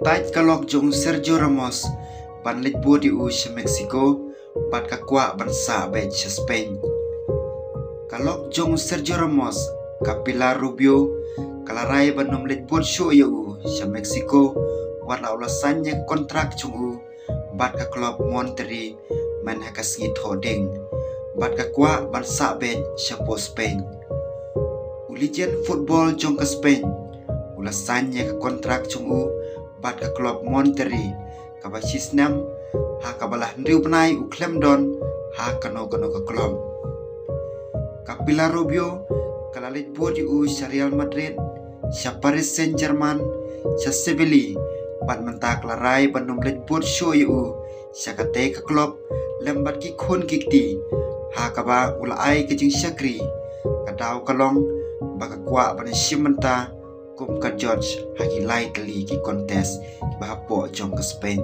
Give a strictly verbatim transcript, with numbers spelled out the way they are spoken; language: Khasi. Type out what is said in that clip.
Tait ka lok jong u Sergio Ramos ban leit bud ïa u sha Mexico bad ka kwah ban sah beit sha Spain. Ka lok jong u Sergio Ramos, ka Pilar Rubio, ka la rai ban ym leit bud shuh ïa u sha Mexico wat la u la sign ïa ka kontrak jong u bad ka klub Monterrey man ha ka sngi Thohdieng bad ka kwah ban sah beit shapoh Spain. U legend football jong ka Spain u la sign ïa ka kontrak jong u bad ka klub Monterrey kaba shisnem, ha kaba la hynriew bnai u khlem don ha kano kano ka klub. Ka Pilar Rubio ka la leit bud ïa u sha Real Madrid, sha Paris Saint-Germain, sha Sevilla, bad mynta ka la rai ban ym leit bud shuh ïa u sha katei ka klub lem bad ki khun ki kti, ha kaba u la ai ka jingshakri. Ka daw ka long ba ka kwah ban shim bynta kum ka judge ha ki lai tylli ki contest kiba hapoh jong ka Spain.